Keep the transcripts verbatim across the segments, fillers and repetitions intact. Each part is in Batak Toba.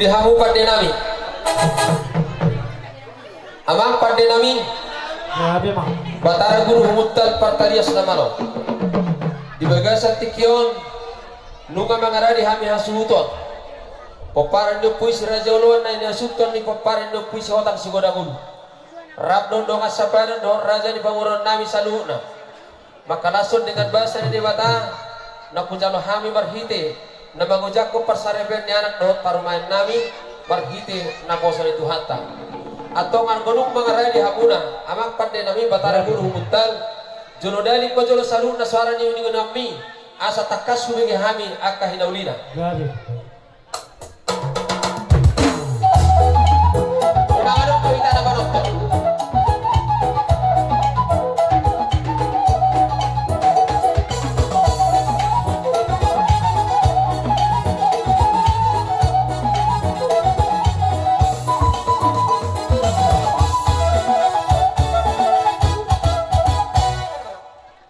Di hamu pande nami. Amang pande nami. Batara guru humuntal partalias na malo. Di bagasan tingki on nunga mangaradi hami hasuhuton. Pomparan ni ompu i si Raja Oloan na inasuhuton ni pomparan ni ompu i si Hotang Sigodang Ulu. Rap do dongan sapadan dohot raja ni pamoruon nami saluhutna. Mangkalashon dengan basa ni Debata na hujalo hami marhite na mangojakhon parsaripeon ni anak dohot parumaen nami marhite naposo ni Tuhanta. Antong anggo dung mangaradi hamuna amang pande nami Batara guru humuntal, jolo dalan ma jolo saluhutna soara ni uninguninmi asa tangkas hubege hami angka hinaulina.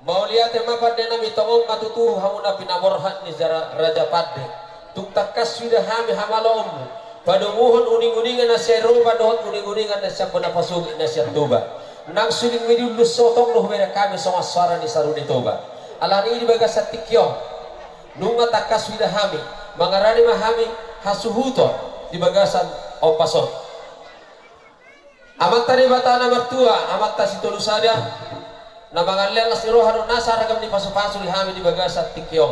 Mauliate ma pande nami, tongon ma tutu hamu na pinaborhat ni jara-, raja pande. Tung tangkas huida hami hamaloonmu padomuhon uninguningan na sian roba dohot uninguningan na sian bona pasogit na sian Toba. Nang suling midiullus sotong do hubereng hami songon soara ni saru ni Toba. Alani i di bagasan tingki on nunga tangkas huida hami, mangaradi ma hami hasuhuton di bagasan ombas on. Amanta Debata na martua, Amanta Sitolusada, na mangalehon las ni roha dohot nasa ragam ni pasupasu di hami di bagasan tingki on.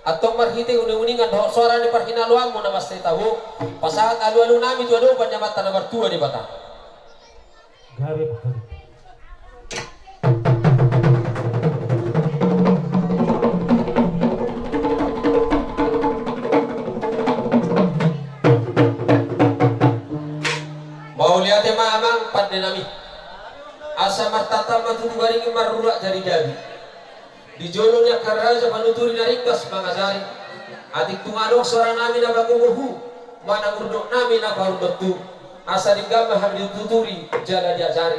Antong marhite uninguningan dohot soara ni parhinaloanmu na mansai tabo, pasahat alualu nami tu adopan ni Amanta na martua Debata. Mauliate ma amang pande nami. Asa martata ma tutu baringin marurat jadi gabe. Di jolo ni angka raja panuturi na ringgas mangajari. Atik tung adong soara nami na pagogohu manang urdot nami na paurdot tu. Asa denggan ma hami dituturi jala diajari.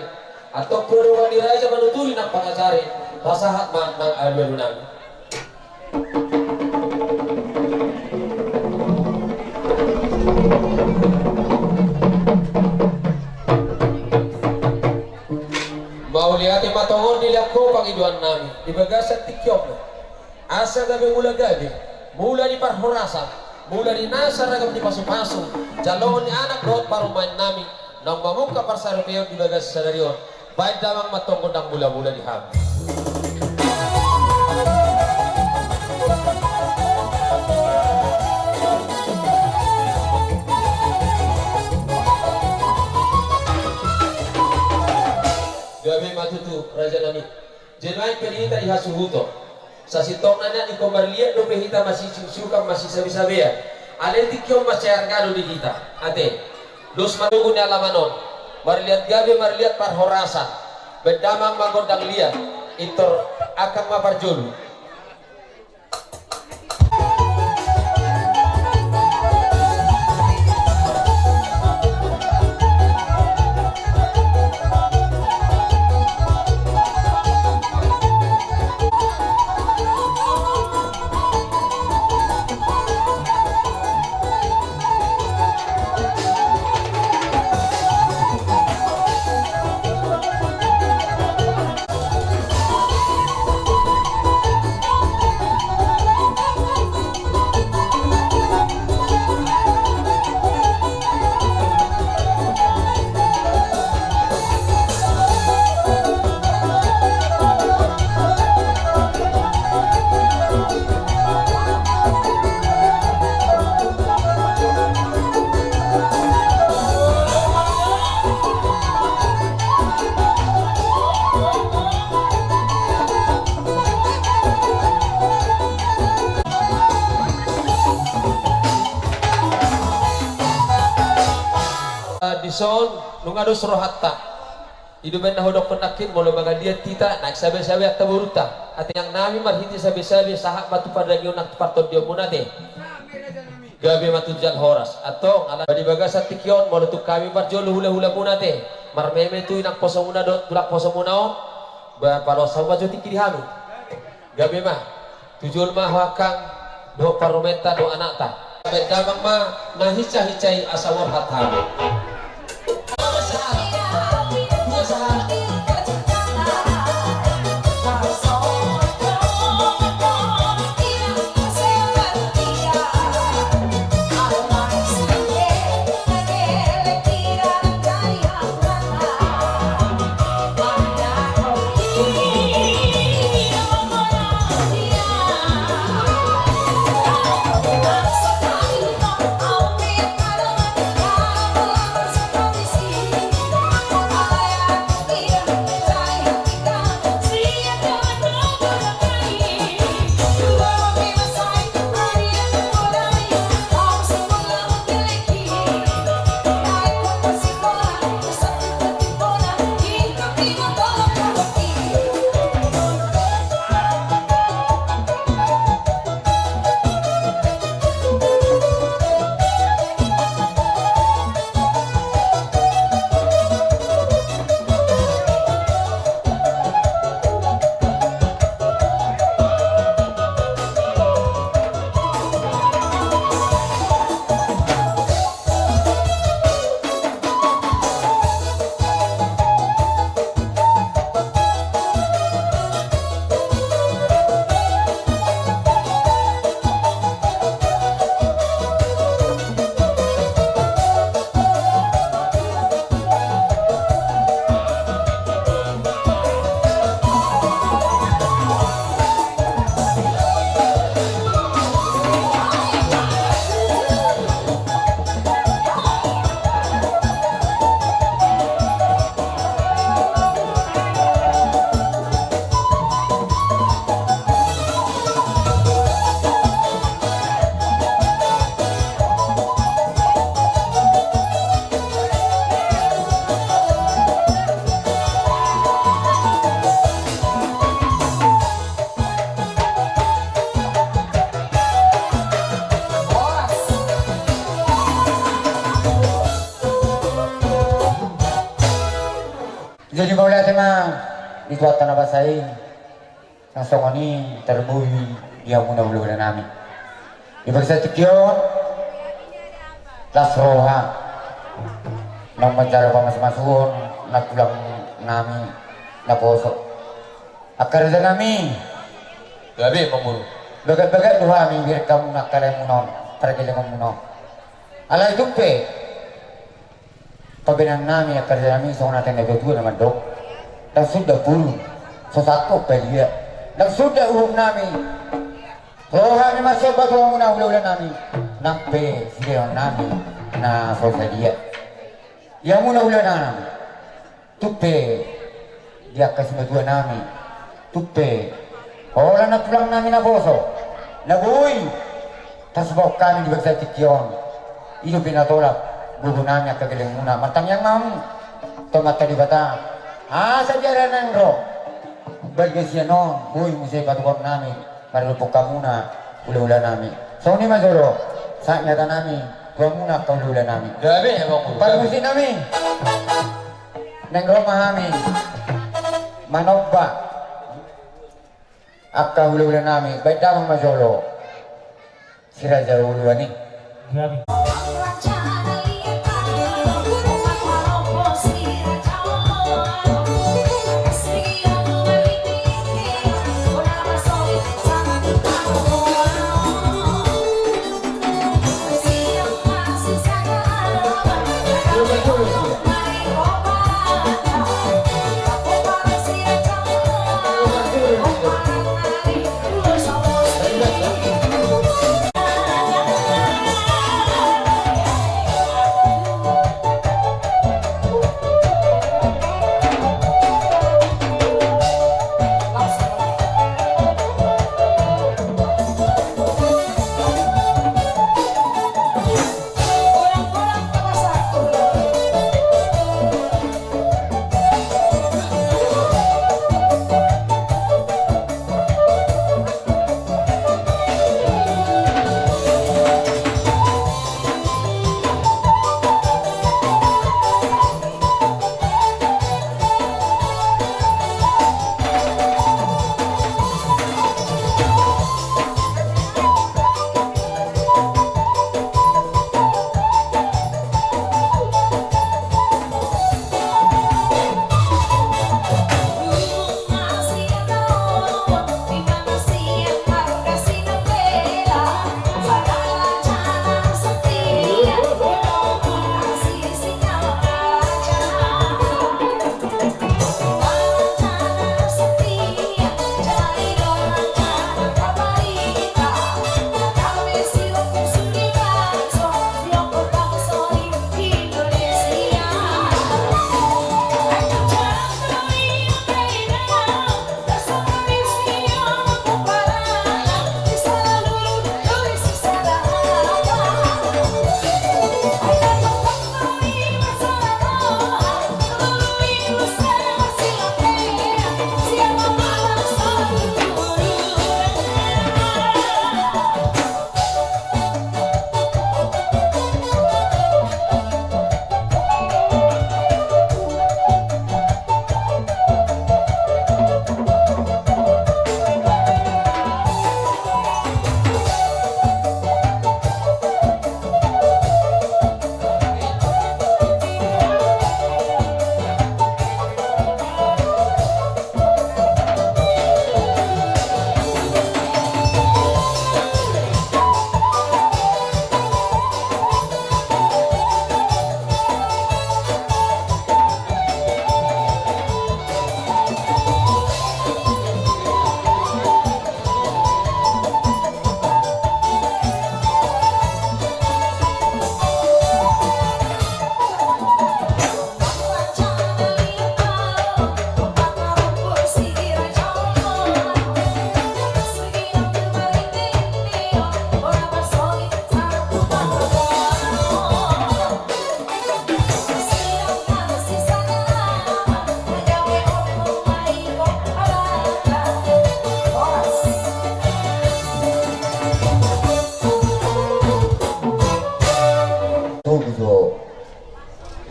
Antong tu adopan ni raja panuturi nang pangajari, pasahat ma nang alualu nami. Mauliate ma tongon dilehon ho pangidoan nami di bagasan tingki on. Asa gabe mula gabe, mula ni parhorasan, mula ni nasa ragam ni pasupasu, jaloon ni anak dohot parumaen nami, naung mamungka parsaripeon di bagasan sadari on. Baen damang ma antong gondang mulamula di hami. Gabe ma tutu raja nami. Jadi naeng pe di hita di hasuhuton. Sasintongna nian ingkon marliat dope hita masisiuksaukon masisabesabean. Alai tingki on mansai arga do di hita. Ate. Dos ma togu ni alaman on. Marliat gabe marliat parhorasan. Baen damang ma gondang liat. Pintor angkang ma parjolo. Dison nunga dos rohanta. I do umbahen na hudokkon nangkin, molo mangaliat hita naeng sabesabe angka borunta. Ate inang nami, marhite sabesabe sahat ma tu pardagingon nang tu partondionmuna ate. Gabe ma tutu jala horas. Antong ala di bagasan tingki on molo tung hami marjolo hulahulamuna ate, marmeme tu inangposomuna dohot tulangposomuna on, ba paloas hamu ma jo tingki di hami. Gabe ma tu jolma ho angkang dohot parumaenta dohot anakta. Baen damang ma na hinsa-hinsa i asa borhat hami. Jadi mauliate ma di Tuhanta na basa i, na songon i tarboi di hamuna hulahula nami. Di bagasan tingki on, las roha naung manjalo pamasumasuon na tulang nami naposo. Angka raja nami, gabe ma mulu. Bagat-bagat do hami bereng hamuna angka lehonmuna on, pargellengonmuna on. Alai tung pe, pambahenan nami angka raja nami songon hata ni natuatua na mandok: Ndang suda pulung so sangkop badia, ndang suda uhum nami. Roha ni marsomba tu hamuna hulahula nami, nang pe silehon nami na so sadia. Di hamuna hulahula nami, tung pe di angka simatua nami, tung pe holan na tulang nami naposo na boi tarsumbahon hami di bagasan tingki on. I do pe na tolap gogo nami angka gellengmuna. Martangiang ma hamu tu Amanta Debata asa di ari na naeng ro, bahen sian on boi muse patupaon nami mardophon hamuna hulahula nami. Songon i ma jolo sahat ni hata nami tu hamuna angka hulahula nami. Gabe ma mulu. Parmusik nami, naeng ro ma hami manomba angka hulahula nami. Baen damang ma jolo Si Raja Uluan i.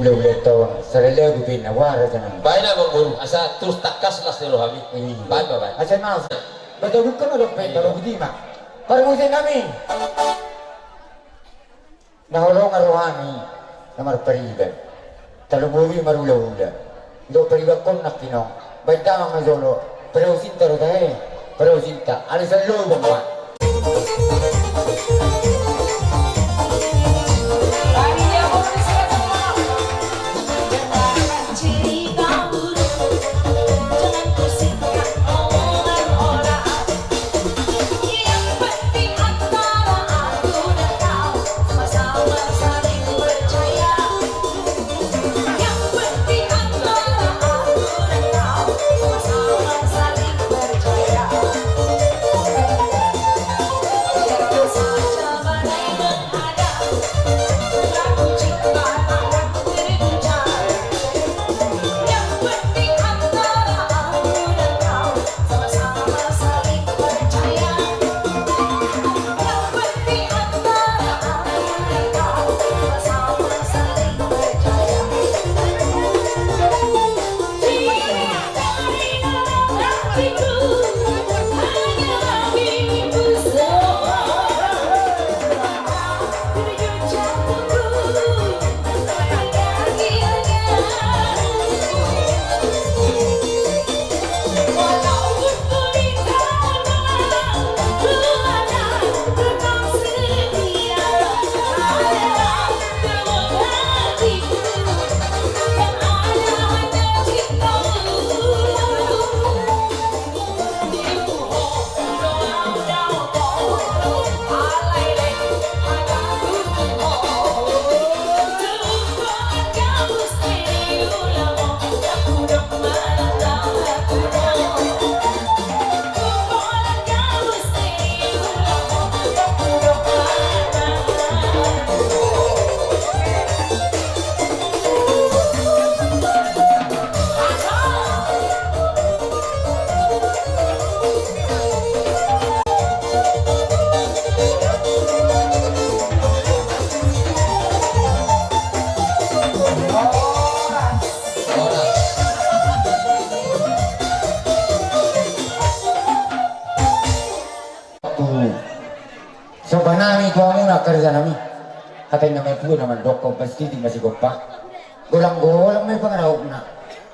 Leleng tong, saleleng gubin na wara jangan. Baen ma, Amangboru, asa terus tangkas las ni rohami. Iya. Baen ma, baen. Asa mas. Betul bukan ada pe, iya, kalau budi ma. Parmuse nami. Na holong rohami na marpariban. Tarlumobi marulaula. Didok paribankon nangkining. Baen damang ma jolo. Perahu Sinta do tahe. Perahu Sinta. Alai sallo bang ma. Somba nami tu hamuna angka raja nami. Hata ni na matua na mandok, pasti di masih gompa. Golang-golang ma pangarahutna.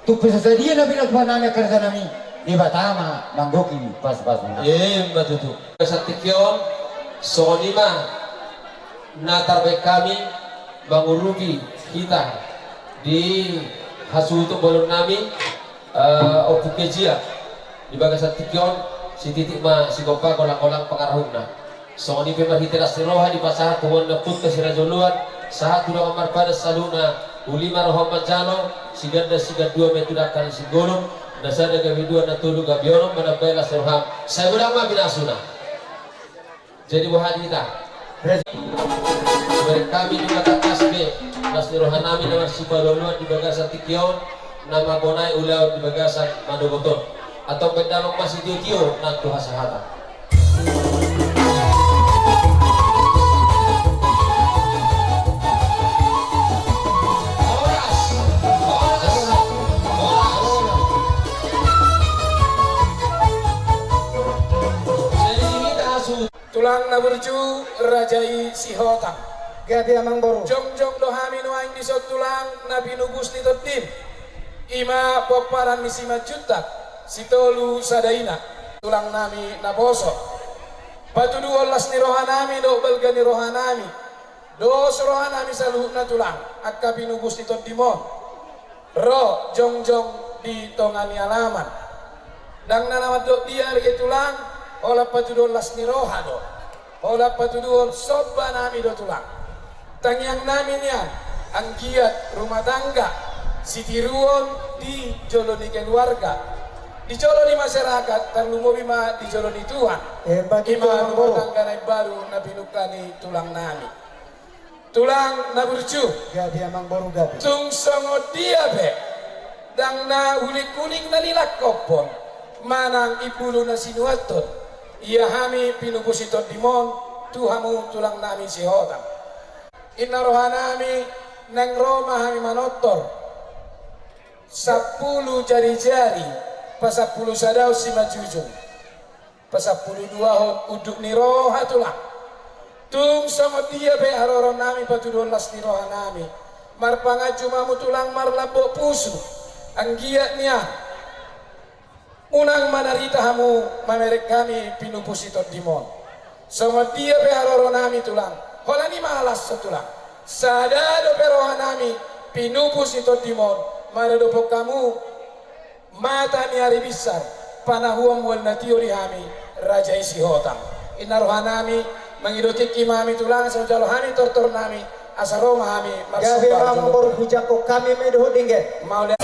Tung pe so sadia na pinatupa nami angka raja nami, Debata ma manggohi pasu-pasuna. Ima tutu. Sahat tingki on, songon i ma na tarbahen hami mangurupi hita di hasuhuton bolon nami, eh, Ompu Kezia. Di bagasan tingki on, sititi ma sigompa, golang-golang pangarahutna. Songon i pe marhite las ni roha dipasahat tu bonda punta sirajoloan, sahat tu dongan marpadan saluhutna, uli ma roha manjalo, siganda sigandua ma i tu dangka ni singgolom, na sada gabe dua, na tolu gabe onom, manambai las ni roham. Sai godang ma pinasuna. Jadi boha di hita? Rezi. Bari hami di mata kasbe, las ni roha nami na marsipaolo-oloan di bagasan tingki on, na mambonai ulaon di bagasan manogot on. Antong baen damang ma sitio-tio nang tu hasahatan. Horas, horas, horas. Jadi di hita hasu. Tulang na burju, raja i Sihotang. Gabe amangboru. Jongjong do hami nuaeng dison tulang na pinubus ni tondim. I ma pomparan ni Simanjuntak, Sitolu Sada Ina, tulang nami naposo. Patuduhon las ni roha nami dohot balga ni roha nami. Dos roha nami saluhutna tulang, angka pinubus ni tondim on. Ro jongjong di tonga ni alaman. Ndang na mandok dia arge tulang, holan patuduhon las ni roha do. Holan patuduhon somba nami do tulang. Tangiang nami nian, anggiat rumah tangga sitiruon di jolo ni keluarga, di jolo ni masyarakat, tarlumobi ma di jolo ni Tuhan. Emma tutu, i ma amangboru. Rumah tangga na imbaru na pinungka ni tulang nami. Tulang na burju. Gabe amangboru, gabe. Tung songon dia pe, ndang na huling-huling na nilangkophon manang imbulu na sinuanhon ia hami pinubus ni tondim on tu hamu tulang nami Sihotang. Inna roha nami, Naeng ro ma hami manortor sampulu jari-jari, pasampulu sada simanjujung, pasampulu dua hon unduk ni roha tulang. Tung songon dia pe haroro nami patuduhon las ni roha nami, marpanganju ma hamu tulang marlambok pusu, anggiat nian unang manarita hamu mamereng hami pinupu sitondimon. Songon dia pe haroro nami tulang, holan i ma las tulang. Sada dope roha nami pinupu sitondimon, maradophon hamu mata ni ari binsar, panahuan mual na tio di hami, raja i Sihotang. Inna roha nami, mangido tingki ma hami tulang, sai jalo hami tortor nami, asa ro ma hami. Gabe marsomba ma jolo. Amangboru, hujangkon hami ma i dohot denggan. Mauliate.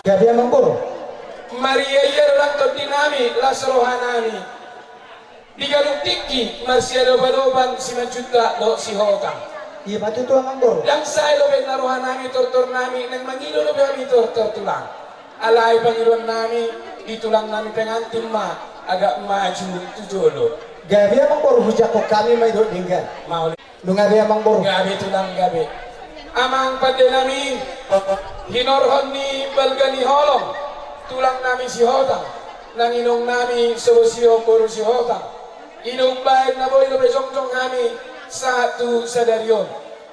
Gabe amangboru. Maria ia do nang tondi nami, las roha nami. Di ganup tingki marsiadopadopan Simanjuntak dohot Sihotang. Ia ma tutu amangboru. Ndang sae dope na roha nami tortor nami, naeng mangido dope hami tortor tulang. Alai pangidoan nami di tulang nami pengantin ma agak maju tu jolo. Gabe amangboru, hujangkon hami ma i dohot denggan. Mauliate. Nunga be amangboru. Gabe tulang, gabe. Amang pande nami, hinorhon ni balga ni holong tulang nami Sihotang, nang inong nami Sobosion boru Sihotang. Inum baen na boi dope jongjong hami sahat tu sadari on.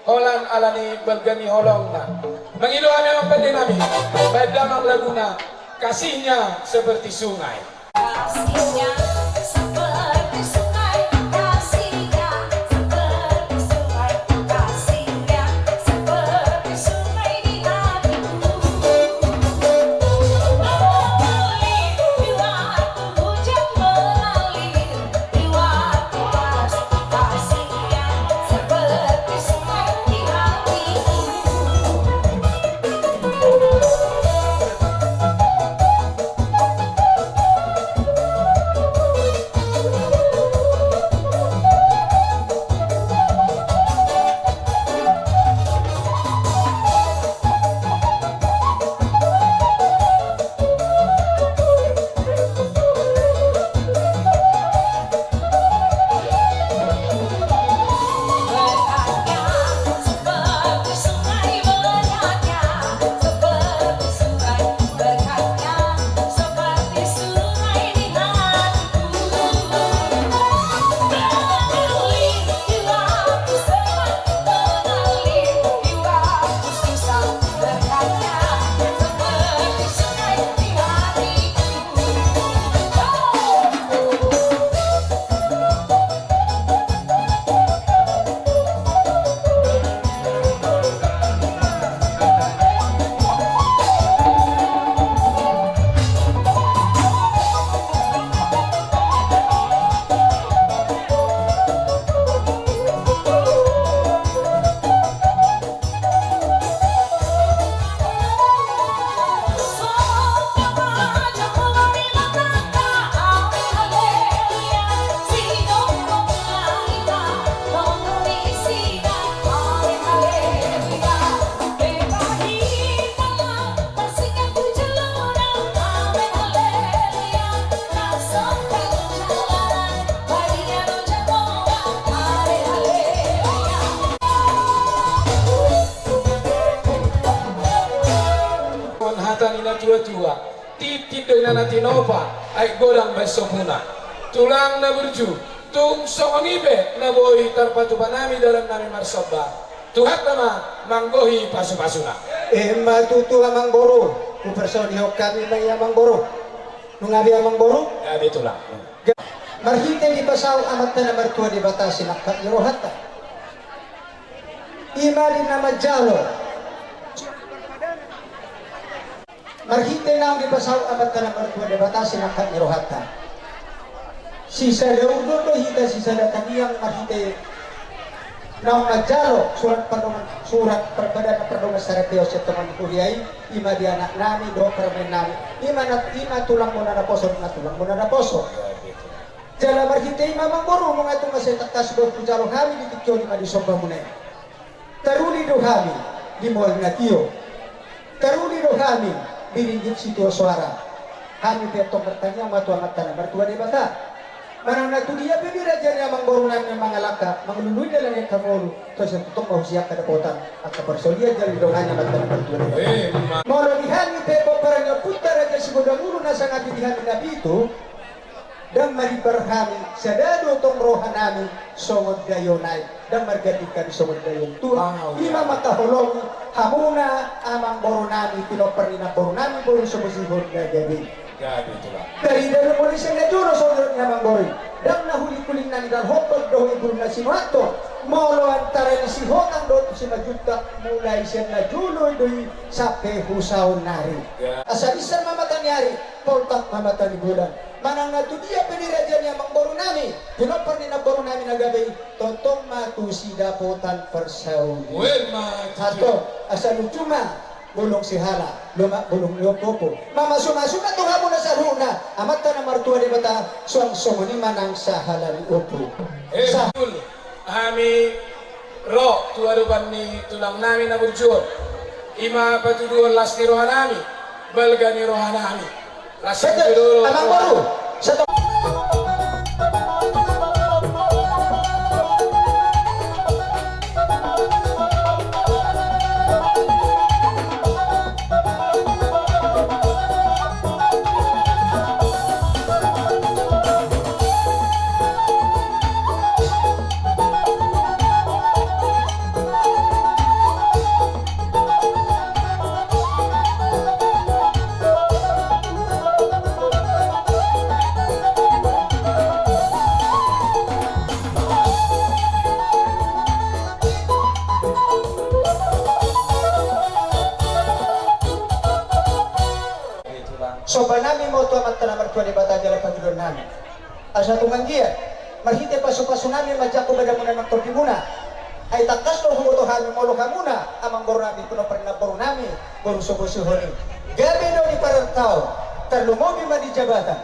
Holan ala ni balga ni holongna. Mangido hami amang pande nami, baen damang laguna, Kasihnya Seperti Sungai. Kasihnya seperti sungai, kasihnya seperti sungai, kasihnya seperti sungai di hatiku. Mengalir di waktu hujan, mengalir di waktu panas, kasihnya seperti sungai di hatiku. Tua-tua, tintin do inana tinopa, aek godang baen sompuna. Tulang na burju, tung songon i pe na boi tarpatupa nami dalan nami marsomba. Tuhanta ma manggohi pasu-pasuna. Ima tutu amangboru, huparsaulihon hami ma i amangboru. Nunga be amangboru? Gabe tulang. Marhite dipasaut Amanta na martua Debata sinangkap ni rohanta. Ima di na manjalo. Marhite naung dipasaut Amanta na martua Debata sinangkap ni rohanta. Sisada urdot do hita sisada tangiang marhite naung manjalo surat pardongan, surat pardana pardongan sareteon sian tonga ni huria i, ima di anak nami dohot parumaen nami, ima na, ima tulang muna naposo, ima tulang muna naposo. Jala marhite i ma amangboru, nunga tung asa tangkas do hujalo hami di tingki on, ima di somba muna i. Taruli do hami di mual na tio. Taruli do hami di ringgit sitio soara. Hami pe antong martangiang ma tu Amanta na martua Debata. Manang na tudia pe di raja ni amangboru nami mangalangka, mangalului dalan ni angka ngolu, tung asa tongtong ma husi angka dapotan angka parsaulian jala didongani Amanta na martua Debata. Molo di hami pe pomparan ni ompunta Raja Sigodang Ulu na sangap i di hami na pitu, ndang marimbar hami, sada do tong roha nami songon daion aek, ndang marganding hami songon daion tuak. Ima mangkaholongi hamuna amangboru nami, pinompar ni namboru nami boru Sobosihon na gabe. Gabe tulang. Dari dalam mulai sian na jolo songon ni amangboru i, ndang na huling-huling na nidalhon dohot ibul na sinuathon. Molo antara ni Sihotang dohot Simanjuntak, mulai sian na jolo do i sampe hu saonnari. Asa binsar ma mata ni ari, poltak ma mata ni bulan. Manang na tudia pe di raja ni amangboru nami, pinompar ni namboru nami na gabe i, tongtong ma tusi dapotan parsaulian. Antong, asa lucu ma bulung sihala, lomak bulung ni ompuompu. Mamasu-masu ma tu hamuna saluhutna, Amanta na martua Debata, suang songon i ma nang sahala ni ompu. Hami ro tu adopan ni tulang nami na burju on. Ima patuduhon las ni roha nami, balga ni roha nami. Las ni roha nami. Somba nami ma tu Amanta na martua Debata jala pangidoan nami. Asa tung anggiat marhite pasu-pasu nami manjangkon badanmuna nang tondimuna. Ai tangkas do huboto hami molo hamuna amangboru nami, pinompar ni namboru nami boru Sobosihon i, gabe do di parartaon, tarlumobi ma di jabatan.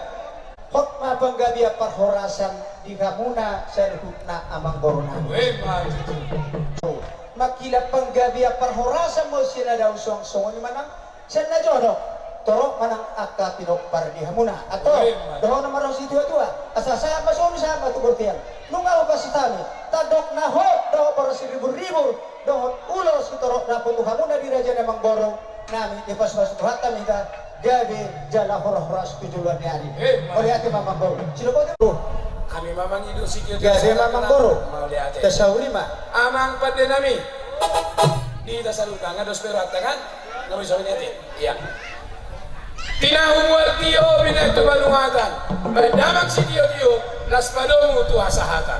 Hot ma panggabean parhorasan di hamuna saluhutna amangboru nami. Mangkilat panggabean parhorasan ma sian na dao, suang songon i ma nang sian na jolo. Torop ma nang angka pinompar di hamuna. Antong, dohonon ma ro situa-tua, asa sahat ma solu sahat ma tu bontean. Nunga hupasahat hami tandok na hot dohot boras siribur-ribur dohot ulos sitorop dapot tu hamuna di raja ni amangboru nami, dipasu-pasu Tuhanta ma hita gabe jala horas-horas tu joloan ni ari. Mauliate ma amangboru. Sidok bote. Hami ma mangido sitio-tio. Gabe ma amangboru. Mauliate. Tasauri ma. Amang pande nami. Di hita saluhutna nga dos pe rohanta kan? Nga boi sauri ate. Ia. Tinahu mual tio binahen tu balungatan, bahen damang sitio-tio, las padomu tu hasahatan.